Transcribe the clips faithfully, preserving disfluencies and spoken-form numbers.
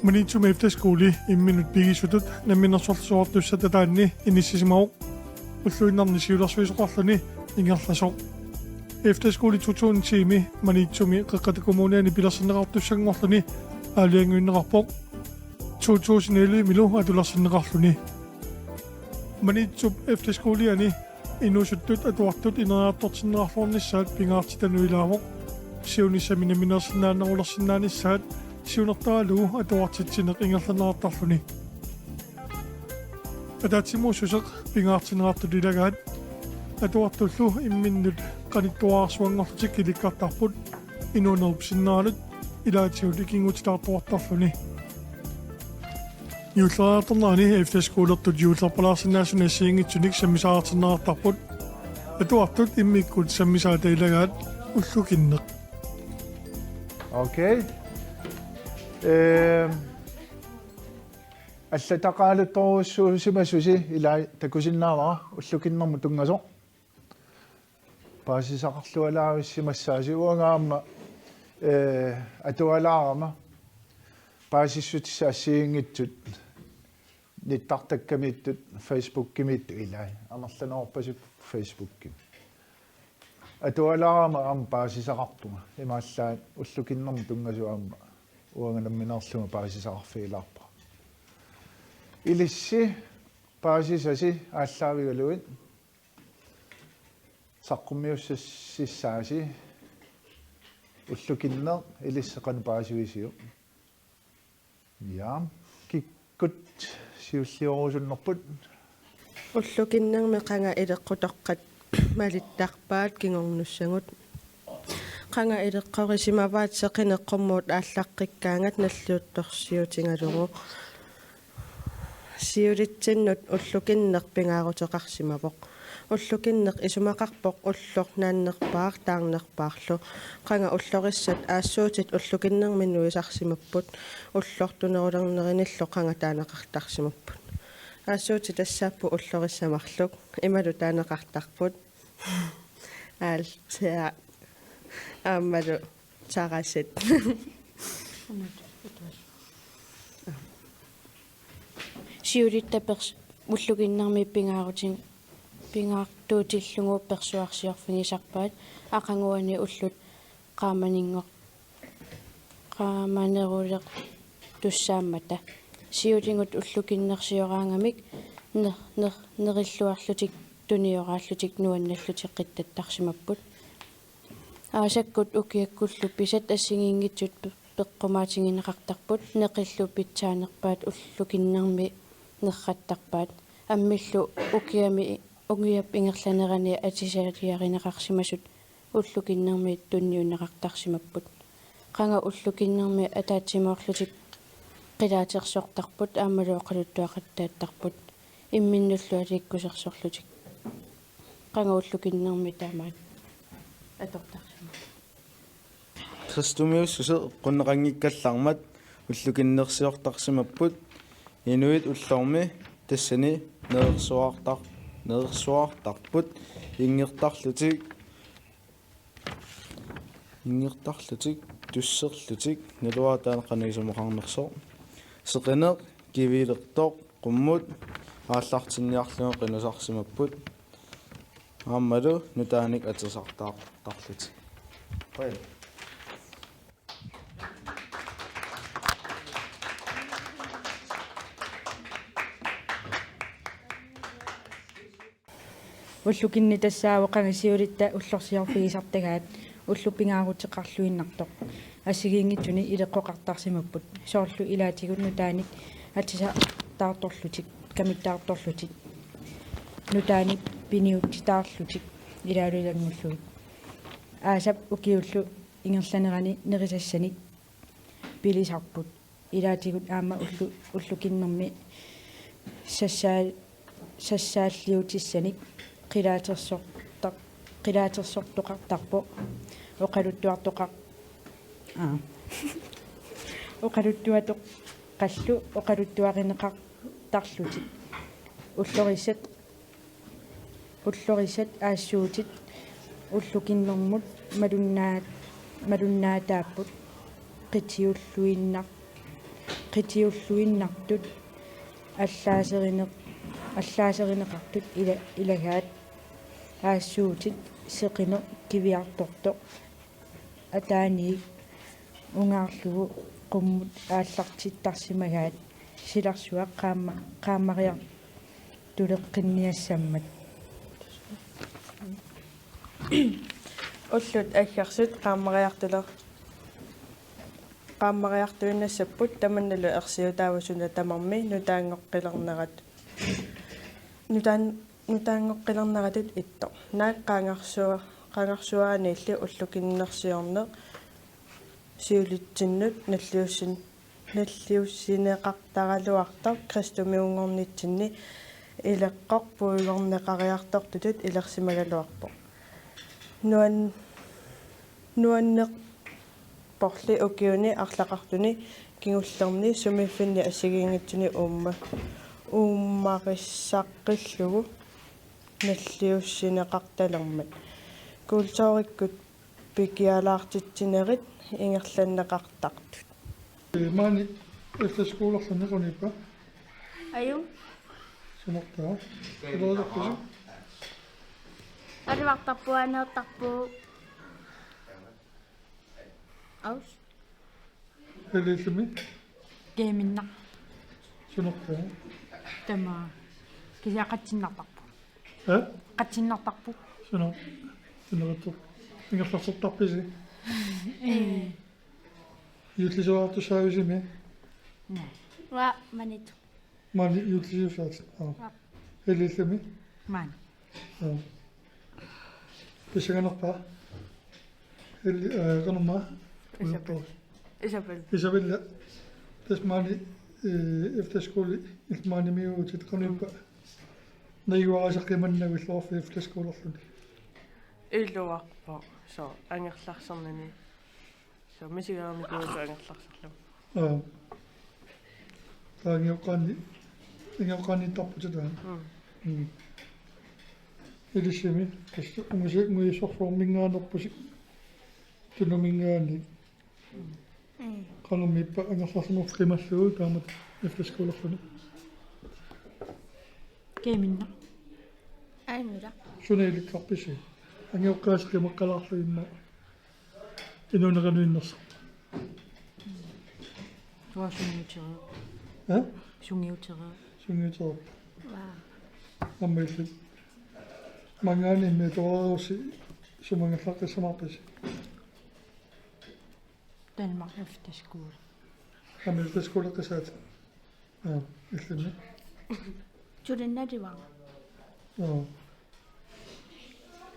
Maniitsumi efterskoli imminnut pigisutut namminersorluartussatut ataanni inissisimavoq. Ulluinnarni siulersuisoqarluni ingerlasoq. Efterskoli to tusind ti-mi Maniitsumi Qeqqata Kommuniani pilersinneqartussanngorluni aalajangiunneqarpoq. To tusind elleve-milu atulersinneqarluni. Maniitsup efterskoliani inuusuttut atuartut ineriartortinneqarluarnissaat pingaartitanut ilaavoq. Siunissami namminersinnaanerulersinnaanissaat siunertaralugu atuartitsineq ingerlanneqartarluni. Ataatsimuussuseq pingaartinneqartutut ilagaat. Atuartullu imminnut qanittuararsuanngorlutik ilikkartarput inuunerup sinneranut ilaatigut ikinngutitaartuartarluni. Juulleriartornerani efterskolertut juullerpalaarsinnaasunik assigiinngitsunik sammisaqartinneqartarput. Atuartut immikkut sammisaata ilagaat ullukinneq. Okay. Ehm, allataqaaluttorujussuusimasusi ilai takusinnaavara ullukinnermut tunngasoq. Paasisaqarlualaarussimassaasi uanga aamma, eh, atualaarama paasissutissat assigiinngitsut nittartakkamiittut Facebookimiittut ilai. Amerlanerorpasippoq Facebookimi. Atualaarama aamma paasisaqarpunga. Imaallaat ullukinnermut tunngasoq aamma uanga nammineerlunga paasisaqarfigilaarpara. Ilissi paasisasi aallaavigalugit saqqummiussassissaasi ullukinneq ilissi qanoq paasivisiuk? Ja, kikkut siulliorusunnerput? Ullukinnermi qanga ileqqutoqqat malittarpaat kingornussagut. Qanga ileqqorisimavaat seqineq qummut aallaqqikkaangat nalliuttorsiutigalugu. Siulitsinnut ullukinneq pingaaruteqarsimavoq. Ullukinneq isumaqarpoq ulloq naannerpaaq taarnerpaarlu. Qanga ullorissat aassuutit ullukinnermi nuisarsimapput. Ulloq tunerulernerinillu qanga taaneqartarsimapput. Aassuutit tassaapput ullorissamarluk. Imalu taaneqartarput. Altia. Aammalu tarasit. Siulitta pers-, ullukinnermi pingaarutin-, pingaartuutillugu persuarsiorfigisarpaat aqaguani ullut qaamaninngor-, qaamanerulertussaammata. Siuligut ullukinnersioraangamik ner-, ner-, nerilluarlutik tunioraallutik nuannallutik qittattarsimapput. Aasakkut ukiakkullu pisat assigiinngitsut pe-, peqqumaatigineqartarput, neqillu pitsaanerpaat ullukinnermi nerrattarpaat. Ammillu ukiami, ukiap ingerlanerani atisaliarineqarsimasut ullukinnermi tunniunneqartarsimapput. Qanga ullukinnermi ataatsimoorlutik qilaatersortarput aammalu oqaluttuaqattaattarput. Imminnullu aliikkusersorlutik. Qanga ullukinnermi taamaat atortarsimapput. Kristumiussuseq eqqunneqanngikkallarmat ullukinnersiortarsimapput inuit ullormi tassani nerersuartar-, nerersuartarput inngertarlutik, inngertarlutik tusserlutik naluara taanna qanoq isumaqarnersoq. Seqineq kivilertoq qummut aallartinniarlugu qinusarsimapput. Aammalu nutaanik atisartaartarlutik. Qujan. Ullukinneq tassaavoq qanga siulitta ullorsiorfigisartagaat ullut pingaaruteqarluinnartoq. Assigiinngitsuni ileqqoqartarsimapput. Soorlu ilaatigut nutaanik atisartaartorlutik, kamittaartorlutik. Nutaanik piniutitaarlutik ilaalu ilanngullugit. Aasap ukiullu ingerlanerani nerisassanik pilisarput. Ilaatigut aamma ullu-, ullukinnermi sassaa-, sassaalliutissanik qilaatersortaq-, qilaatersortoqartarpoq oqaluttuartoqar-, aa. Oqaluttuatoqqallu oqaluttuarineqartarlutik. Ullorissat Ullorissat aassuutit ullukinnermut malunnaat-, malunnaataapput qitiulluinnar-, qitiulluinnartut allaaserineq-, allaaserineqartut ila-, ilagaat aassuutit seqineq kiviartortoq ataaniit ungaarlugu qummut aallartittarsimagaat silarsuaq qaamma-, qaammariartuleqqinniassammat. Ullut aggersut qaammariartuler-, qaammariartuinnassapput tamannalu ersiutaavoq suna tamarmi nutaanngoqqilernerat-, nutaan-, nutaanngoqqilerneratut ittoq. Naak qaangarsua-, qaangarsuaaniilli ullukinnersiorneq siulitsinnut nalliussin-, nalliussineqartaraluartoq kristumiunngornitsinni ileqqoq puigorneqariartortutut ilersimagaluarpoq. Nuan-, nuannerporli ukiuni arlaqartuni kingullerni sumiiffinni assigiinngitsuni uumma-, uummarissaqqillugu nalliussineqartalermat. Kulturikkut pikialaartitsinerit ingerlanneqartartut. Maani efterskolerluni qanoq ippa? Aju. Sunortaa. Iluatarpusi? Alivartarpu, aneertarpu. Aus. Ellisimi? Keeminnaq. Sunortaa. Tama. Kisianni qatsinnartarpu. Ha? Qatsinnartarpu. Suna-, sunaratsoq. Ingerlaarsortarpisi? Ee. Juullisuartussaavisi? Naa. Uanga Maniitsoq. Maani juullisiussaatit. Aa. Aa. Ellisimi? Maani. Aa. Pissanganarpa? Elli-, ee, qanormaa? Isabel. Isabel. Isabella. Tassa maani, ee, efterskole, illit maanimiuutit qanoq ippa? Najugaqaseq qimannavit illoqarfiit efterskolerluni? Iluarpoq, soorlu angerlarsinnani. Soorlu misigereernikuusoq angerlarserlugu. Aa. Taava angioqqaanni-, angioqqaanniittarputit taanna. Mm. Mm. Ellisimi, tassa ungusi-, ungujussuarsuarminngaanneerpusi. Tunuminngaanniit. Mm. Qanormi ippa angerlarsimavoq qimallugu taamatut efterskolerluni? Keeminnaq. Aamma ilaa. Suna ilikkarpisi? Angioqqaaseq qimaqqalaarlugu immaqa inuuneq qanoq innersoq? Uanga sungiutereerpoq. Aa? Sungiutereerpoq. Sungiutereerpoq. Uaa. Aamma illit. Maanngaanniimmi atoreerussi sumut angerlaqqissaarpisi? Danmark Efterskole. Aamma efterskoleqqissaatit? Aa, illimmi? Tulinnarivara. Aa.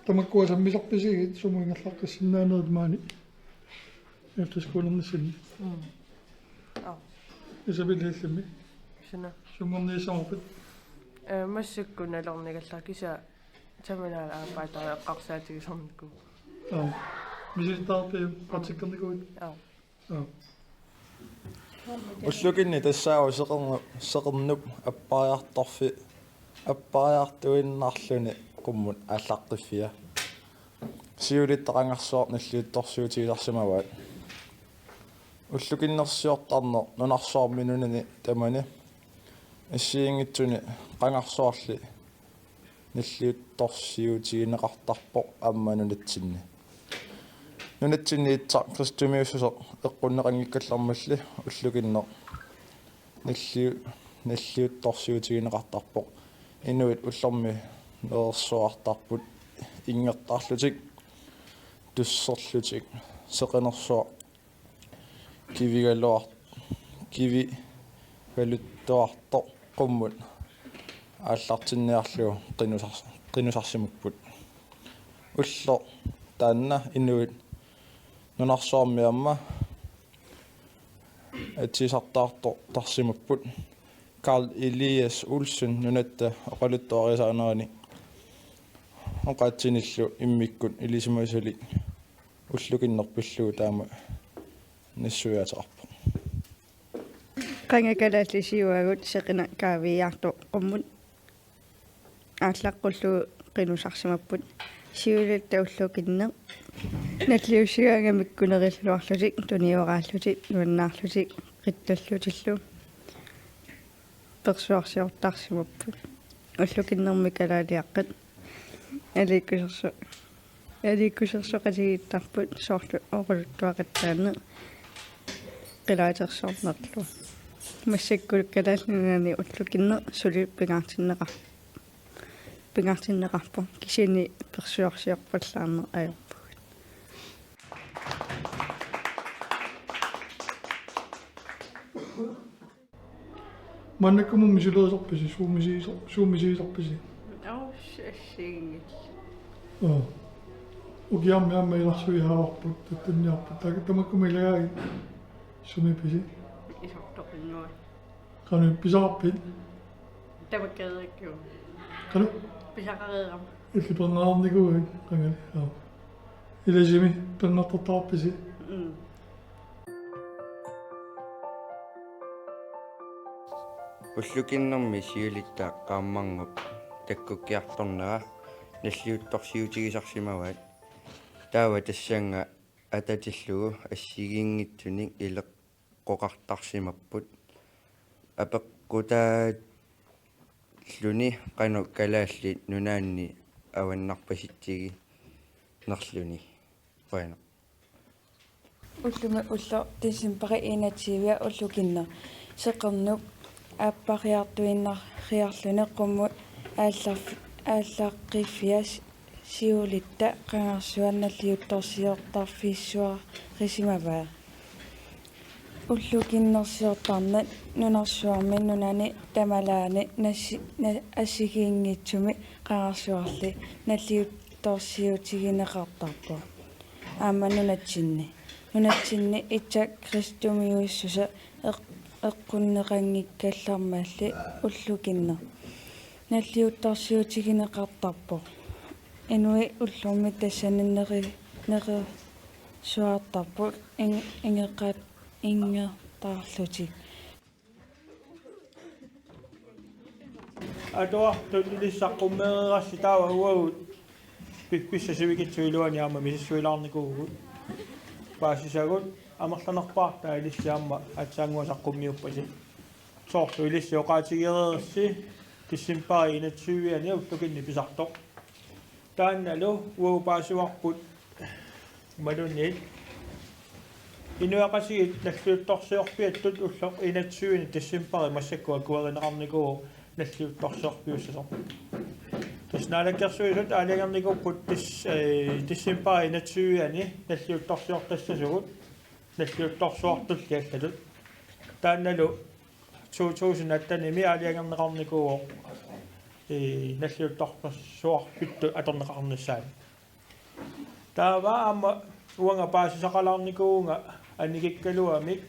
Tamakkua sammisarpisigit sumut ingerlaqqissinnaanerit maani efterskolernissinni? Mm. Aa. Isabella, illimmi? Suna? Sunngorniissavarpit? Ee, massakkut nalornigallarput kisianni tamannalu aappaattut eqqarsaatigisarnikuupput. Aa. Misilittagarpit praktikkernikuuit? Aa. Aa. Ullukinni tassaavoq Seqernu-, Seqernup appariartorfi-, appariartuinnarluni qummut aallaqqiffia. Siulitta qangarsuaq nalliuttorsiutigisarsimavaat. Ullukinnersiortarneq nunarsuarmi nunani tamani assigiinngitsuni qangarsuarli nalliuttorsiutigineqartarpoq aamma nunatsinni. Nunatsinni itsaq kristumiussuseq eqqunneqanngikkallarmalli ullukinneq nalliu-, nalliuttorsiutigineqartarpoq. Inuit ullormi nerersuartarput inngertarlutik, tusserlutik, seqinersuaq kivigaluar-, kivigaluttuartoq qummut aallartinniarlugu qinusars-, qinusarsimapput. Ulloq taanna inuit nunarsuarmi aamma atisartaartortarsimapput. Carl Elias Olsen nunatta oqaluttuarisaanerani oqaatsinillu immikkut ilisimasalik ullukinneq pillugu taama nassuiaateqarpoq. Qanga kalaallit siuagut seqineq kaaviiaartoq qummut aallaqqullugu qinusarsimapput. Siulitta ullukinneq nalliussigaangamikku nerilluarlutik, tunioraallutik, nuannaarlutik, Ittallutillu persuarsiortarsimapput. Ullukinnermi kalaaliaqqat aliikkuserso-, aliikkusersoqatigiittarput soorlu oqaluttuaqattaarneq qilaatersornerlu. Massakkut Kalaallit Nunaanni ullukinneq suli pingaartinneqar-, pingaartinneqarpoq, kisianni persuarsiorpallaarneq ajorpugut. Maannakkut misilerisarpisi, suumisiisar-, suumisiisarpisi? Au, assigiinngillat. Oo. Ukiarmi aamma ilarsui haavarput, tattunniarput. Taakku tamakkumi ilagaagit sumipisi? Isortoqinngua. Qanoq pisaqarpit? Tamakkeerikkua. Qanoq? Pisaqareerama. Illit perngaarnikuuit, qangali. Aa. Ilisimi perngartortarpisi? Mm. Ullukinnermi siulitta qaammarngup takkukkiartornera nalliuttorsiutigisarsimavaat. Taava tassannga atatillugu assigiinngitsunik ileqqoqartarsimapput. Apeqqutaalluni qanoq Kalaallit Nunaanni avannarpasitsiginerluni. Qujanaq. Ullumi ulloq decembari enogtyve ullukinneq. Seqernup aappariartuinnariarluni qummut aallarf-, aallaqqiffiat siulitta qangarsuaq nalliuttorsiortarfissuarisimavaa. Ullukinnersiortarneq nunarsuarmi nunani tamalaani nassi-, na-, assigiinngitsumi qangarsuarli nalliuttorsiutigineqartarpoq. Aamma nunatsinni. Nunatsinni itsa kristumiussuseq eq-, eqqunneqanngikkallarmalli ullukinneq nalliuttorsiutigineqartarpoq. Inuit ullormi tassani neri-, nerersuartarput ing-, ingeqat-, ingertaarlutik. Atuartut ilissi saqqummeereerassi taava uagut piffissaq sivikitsup iluani aamma misissuilaarnikuuvugut. Paasisagut amerlanerpaartaa ilissi aamma aatsaannguaq saqqummiuppasi. Soorlu ilissi oqaatigereerssi decembari enogtyve-ani ullukinneq pisartoq. Taannalu uagut paasivarput imaluunniit inuiaqatigiit nalliuttorsiorfiattut ulloq enogtyve-ni decembari massakkut akuerineqarnikuuvoq nalliuttorsiorfiussasoq. Tassa Naalakkersuisut aalajangernikuupput des-, eh, decembari enogtyve-ani nalliuttorsiortassasugut, nalliuttorsuartulli allatut. Taannalu to tusind atten-imi aalajangerneqarnikuuvoq, eh, nalliuttorsuarfittut atorneqarnissaanut. Taava aamma uanga paasisaqalaarnikuuvunga annikikkaluamik,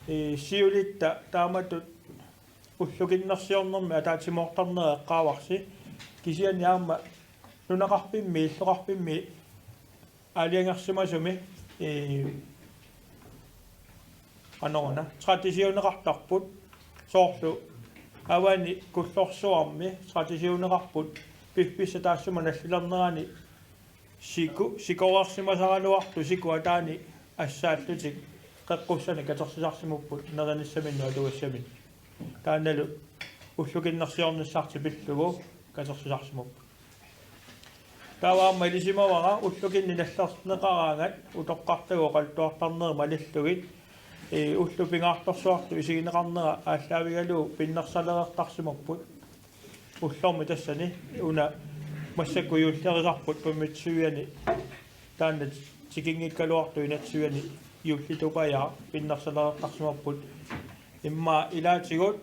eh, siulitta taamatut ullukinnersiornermi ataatsimoortarnera eqqaavarsi, kisianni aamma nunaqarfimmi illoqarfimmi aalajangersimasumi, eh, qanoruna, traditioneqartarput, soorlu avani Kullorsuarmi traditioneqarput piffissap taassuma nallilernerani siku-, sikoreersimasaraluartut siku ataani assaallutik qeqqussanik katersisarsimapput nerinissaminnut atugassaminnut. Taannalu ullukinnersiornissartik pillugu katersisarsimapput. Taava aamma ilisimavara ullukinneq nallerneqaraangat utoqqartagut oqaluttuartarnerit malillugit, ee, ullut pingaartorsuartut isigineqarnera aallaavigalugu pinnersalereertarsimapput. Ullormi tassani una massakkut juullerisarput femogtyve-ani taanna tikinngikkaluartoq enogtyve-ani juullitupajaaq pinnersalereertarsimapput. Immaqa ilaatigut,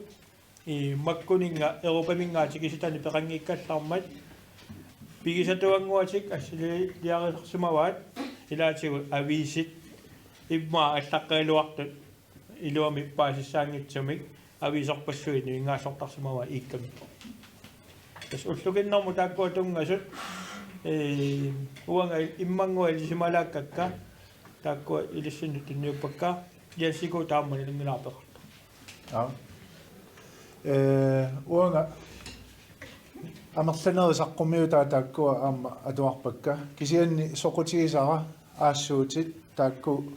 ii, makkuninnga Europaminngaanniit tikisitanik peqanngikkallarmat pigisatuannguatik assiliarisarsimavaat, ilaatigut aviisit immaqa allaqqigaluartut iluamik paasissaanngitsumik aviisorpassuit nivinngaassortarsimavaat iikkamik. Tassa ullukinnermut taakkua tunngasut, ee, uanga immannguaq ilisimalaakkakka, taakkua ilissinnut tunniuppakka, Jensikut taama nalunngilara peqartoq. Aa. Ee, uanga amerlanerit saqqummiutaat taakkua aamma atuarpakka. Kisianni soqutigisara aassuutit taakku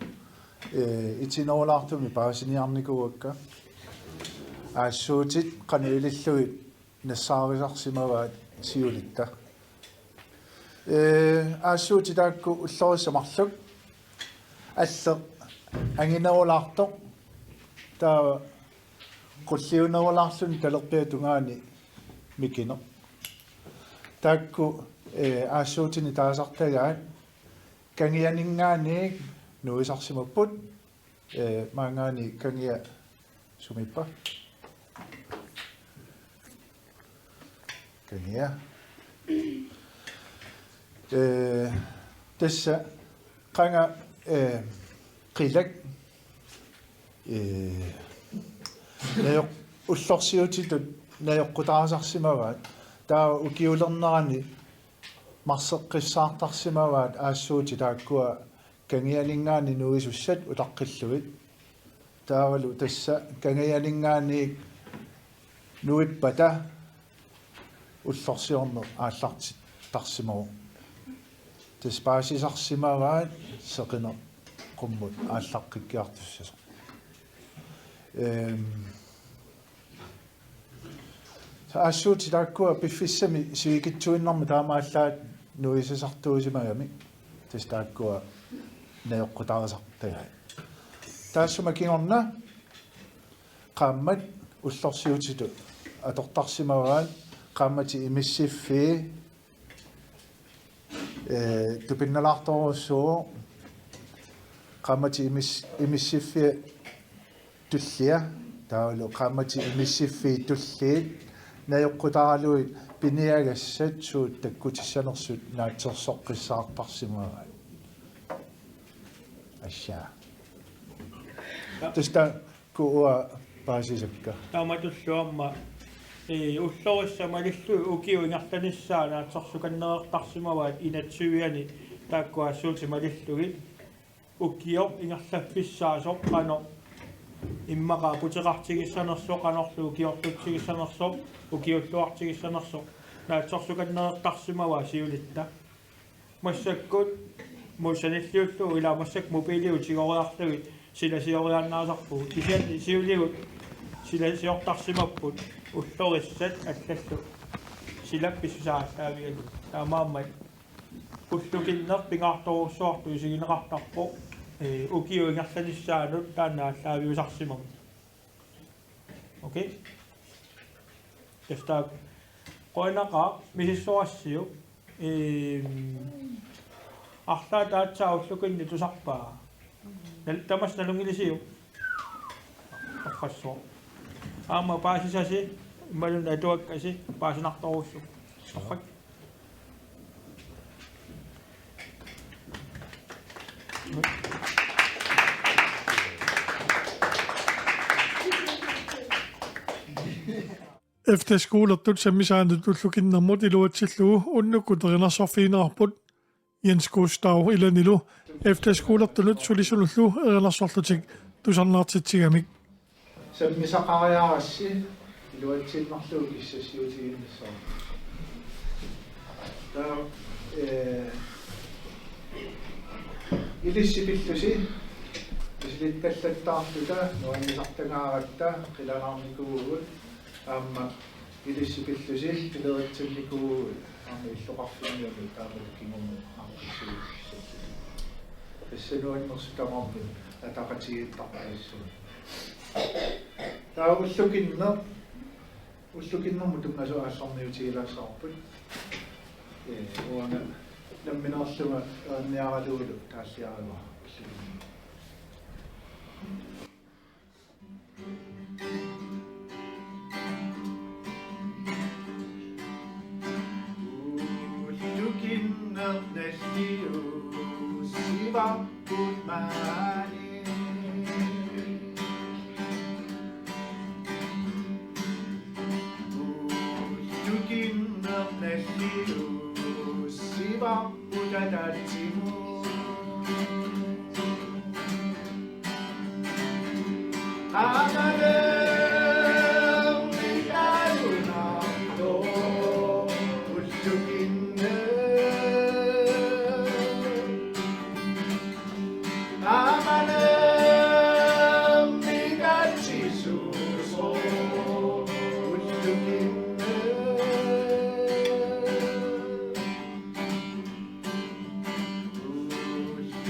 Ee, itinerulaartumik paasiniarnikuuakka. Aassuutit qanoq ilillugit nassaarisarsimavaat siulitta. Ee, aassuutit taakku ullorissat marluk. Alleq anginerulaartoq. Taava qulliunerulaarluni talerpiata tungaani mikineq. Taakku, ee, aassuutini taasartagaat kangianinngaanniit nuisarsimapput, ee, maanngaanniit kangia sumiippa? Kangia. Ee, tassa qanga, ee, qilak, ee, najoq-, ullorsiutitut najoqqutaarisarsimavaat. Taava ukiulernerani marseqqissaartarsimavaat aassuutit taakkua kangianinngaanniit nuisussat utaqqillugit. Taavalu tassa kangianinngaanniit nuippata ullorsiorneq aallartittarsimavoq. Tassa paasisarsimavaat seqineq qummut aallaqqikkiartussasoq. Ehm, aassuutit taakkua piffissami sivikitsuinnarmi taamaallaat nuisasartuusimagamik. Tassa taakkua najoqqutaarisartagaat. Taassuma kingorna qaammat ullorsiutitut atortarsimavaat, qaammatit imissiffii, ee, tupinnalaartorujussuuvoq, qaammatit imis-, imissiffii tullia, taavalu qaammatit imissiffii tulliit najoqqutaaralugit piniagassat suut takkutissanersut naatsorsoqqissaartarsimavaat. Assaa. Tassa taakku uanga paasisakka. Taamatullu aamma, ee, ullorissat malillugit ukiut ingerlanissaat naatsorsukannereertarsimavaat enogtyve-ani taakku aassuutit malillugit. Ukioq ingerlaffissaasoq qanoq immaqa aputeqartigissanersoq, qanorlu ukiorlutsigissanersoq, ukiulluartigissanersoq naatsorsukannereertarsimavaat siulitta. Massakkut muussanilliullu ila massakkut mobiiliutit tigoriarlugit silasioriaannaasarpugut. Kisianni siuligut silasiortarsimapput ullorissat allallu silap pissusaallaavigalugu. Taamaammat ullukinneq pingaartorujussuartut isigineqartarpoq, ee, ukiut ingerlanissaannut taanna aallaaviusarsimammat. Okay? Tassa taakku. Qujanaqaaq, misissorassiuk. Ehm, arlaat aatsaat ullukinneq tusarpa? Nal-, tamassi nalunngilisiuk? Torrassuaq. Aamma paasisasi, imaluunniit atuakkasi, paasinartorujussuuvoq. Torrak. Efterskolertut sammisaanut ullukinnermut iluatsillugu unnukkut erinarsorfigineqarput Jens Gustav Ilanilu efterskolertunut sulisunullu erinarsorlutik tusarnaartitsigamik. Sammisaqariarassi iluatsiinnarlugu kissassiutigiinnissaat. Taava, ee, ilissi pillusi misilittallattaarluta nuannisartagaaratta qilanaarnikuuvugut. Aamma ilissi pillusi pileritsinnikuu aamma illoqarfinniunut taamalu kingumut aaqqissuussalluni. Tassa nuannersut tamarmik ataqatigiittarpassuit. Taava ullukinneq, ullukinnermut tunngasoq aallarniutigilaassavarput. Ee, uanga nammineerlunga erinniaralugulu taalliarivara ullukinneq. Ullukinneq nalliussivarput maani. Ullukinneq nalliussivarput ataatsimut.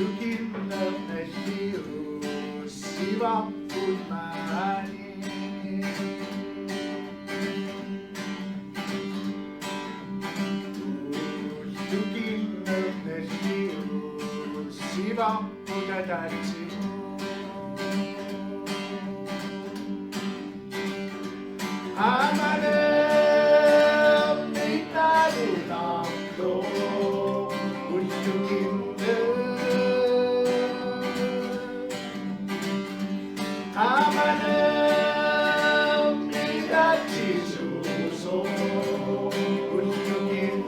Ullukinneq nalliussivarput maani. Ullukinneq nalliussivarput ataatsimut. Aamma nermitalunaartoq ullukinneq. Aamma nermitatsisuusoq ullukinneq.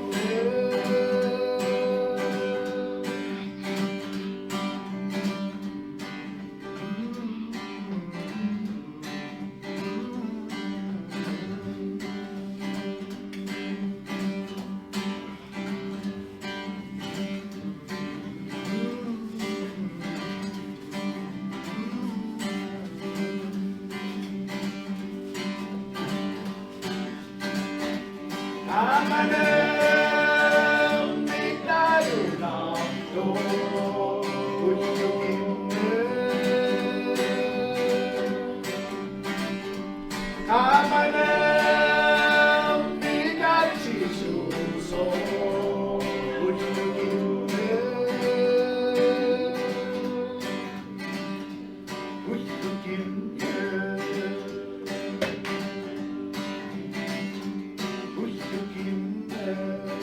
Aamma nermitalunaartoq ullukinneq. Aamma nermitatsisuusoq ullukinneq. Ullukinneq. Ullukinneq.